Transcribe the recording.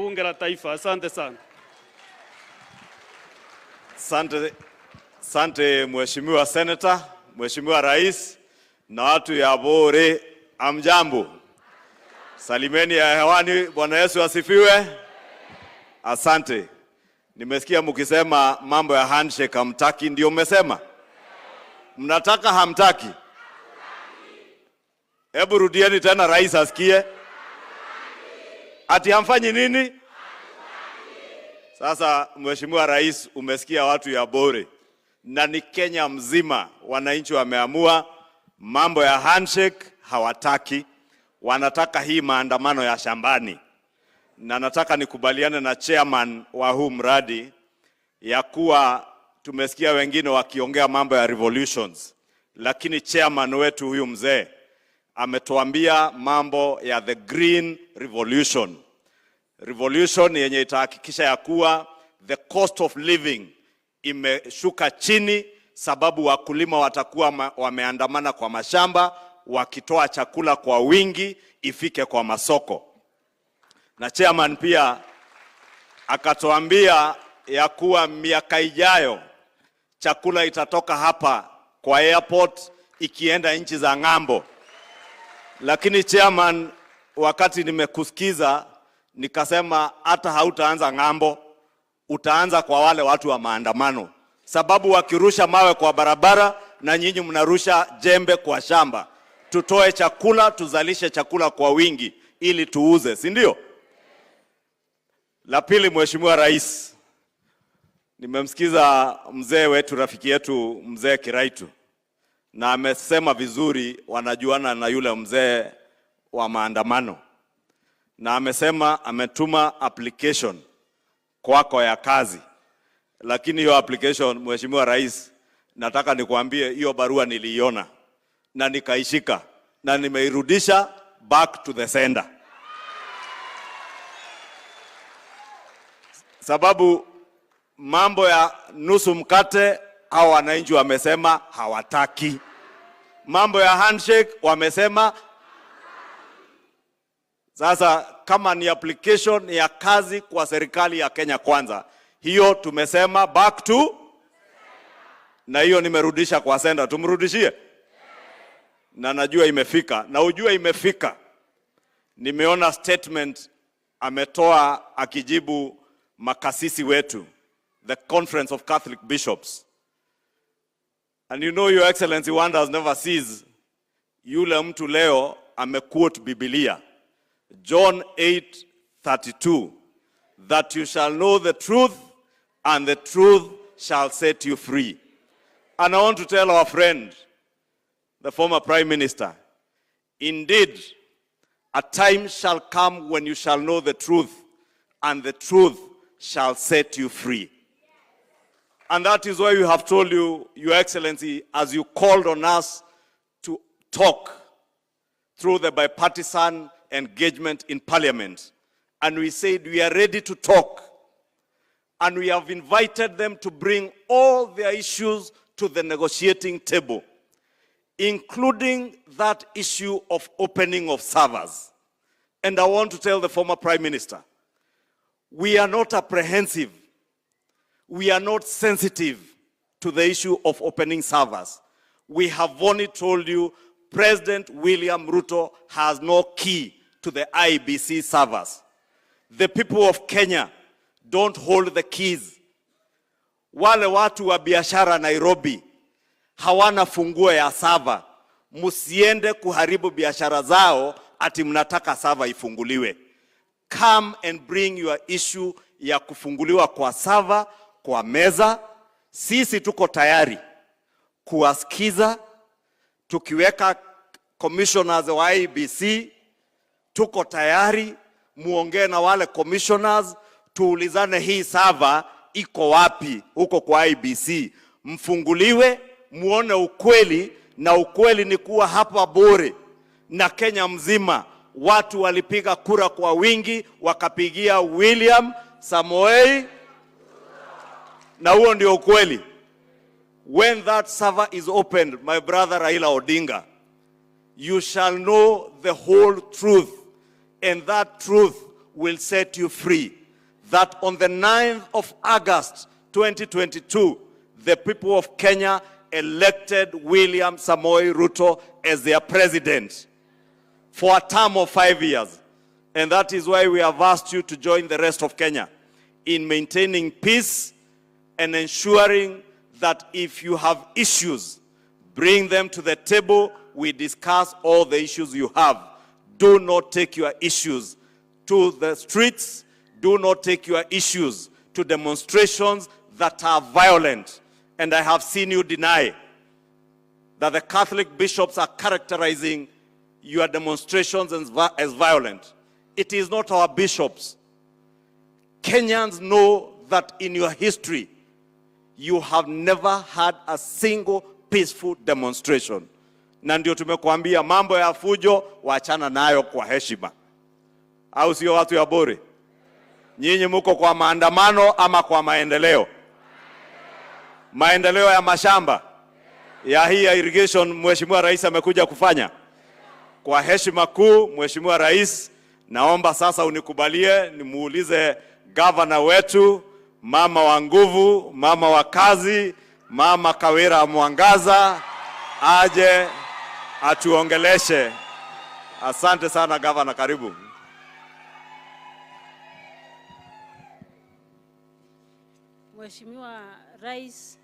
Bunge la Taifa. Asante sana. Asante, asante Mheshimiwa Senator, Mheshimiwa Rais na watu ya Bore, hamjambo. Salimeni ya hewani. Bwana Yesu asifiwe. Asante. Nimesikia mkisema mambo ya handshake hamtaki, ndio mmesema? Mnataka hamtaki? Hebu rudieni tena, rais asikie. Ati hamfanyi nini? Sasa Mheshimiwa Rais, umesikia watu ya Bore na ni Kenya mzima, wananchi wameamua mambo ya handshake hawataki, wanataka hii maandamano ya shambani, na nataka nikubaliane na chairman wa huu mradi ya kuwa tumesikia wengine wakiongea mambo ya revolutions, lakini chairman wetu huyu mzee ametuambia mambo ya the green revolution, revolution yenye itahakikisha ya kuwa the cost of living imeshuka chini, sababu wakulima watakuwa wameandamana kwa mashamba wakitoa chakula kwa wingi ifike kwa masoko. Na chairman pia akatuambia ya kuwa miaka ijayo chakula itatoka hapa kwa airport ikienda nchi za ng'ambo. Lakini chairman, wakati nimekusikiza nikasema hata hautaanza ng'ambo, utaanza kwa wale watu wa maandamano, sababu wakirusha mawe kwa barabara na nyinyi mnarusha jembe kwa shamba. Tutoe chakula, tuzalishe chakula kwa wingi ili tuuze, si ndio? La pili, Mheshimiwa Rais, nimemsikiza mzee wetu, rafiki yetu mzee Kiraitu, na amesema vizuri, wanajuana na yule mzee wa maandamano, na amesema ametuma application kwako ya kazi, lakini hiyo application, Mheshimiwa Rais, nataka nikuambie hiyo barua niliiona na nikaishika na nimeirudisha back to the sender, sababu mambo ya nusu mkate hao wananchi wamesema hawataki. Mambo ya handshake wamesema. Sasa kama ni application ya kazi kwa serikali ya Kenya Kwanza, hiyo tumesema back to, na hiyo nimerudisha kwa sender, tumrudishie na najua imefika, na ujue imefika. Nimeona statement ametoa akijibu makasisi wetu, the Conference of Catholic Bishops. And you know, Your Excellency, wonders never cease. Yule mtu leo amequote Biblia John 8:32 that you shall know the truth and the truth shall set you free. And I want to tell our friend, the former Prime Minister, indeed, a time shall come when you shall know the truth and the truth shall set you free. And that is why we have told you, Your Excellency, as you called on us to talk through the bipartisan engagement in Parliament. And we said we are ready to talk. And we have invited them to bring all their issues to the negotiating table, including that issue of opening of servers. And I want to tell the former Prime Minister, we are not apprehensive. We are not sensitive to the issue of opening servers. We have only told you President William Ruto has no key to the IEBC servers. The people of Kenya don't hold the keys. Wale watu wa biashara Nairobi hawana funguo ya server. Msiende kuharibu biashara zao ati mnataka server ifunguliwe. Come and bring your issue ya kufunguliwa kwa server kwa meza. Sisi tuko tayari kuwasikiza, tukiweka commissioners wa IEBC, tuko tayari muongee na wale commissioners, tuulizane hii server iko wapi huko kwa IEBC, mfunguliwe muone ukweli, na ukweli ni kuwa hapa Bore na Kenya mzima watu walipiga kura kwa wingi, wakapigia William Samoei, na huo ndio ukweli. When that server is opened, my brother Raila Odinga, you shall know the whole truth, and that truth will set you free. That on the 9th of August 2022, the people of Kenya elected William Samoei Ruto as their president for a term of 5 years. And that is why we have asked you to join the rest of Kenya in maintaining peace and ensuring that if you have issues, bring them to the table. We discuss all the issues you have. Do not take your issues to the streets. Do not take your issues to demonstrations that are violent. And I have seen you deny that the Catholic bishops are characterizing your demonstrations as violent. It is not our bishops. Kenyans know that in your history, you have never had a single peaceful demonstration. Na ndio tumekuambia mambo ya fujo, wachana nayo kwa heshima, au sio? Watu ya Bori, nyinyi muko kwa maandamano ama kwa maendeleo? Maendeleo ya mashamba ya hii ya irrigation, Mheshimiwa Rais amekuja kufanya. Kwa heshima kuu, Mheshimiwa Rais, naomba sasa unikubalie nimuulize gavana wetu, mama wa nguvu, mama wa kazi, Mama Kawira Mwangaza aje atuongeleshe. Asante sana gavana, karibu. Mheshimiwa Rais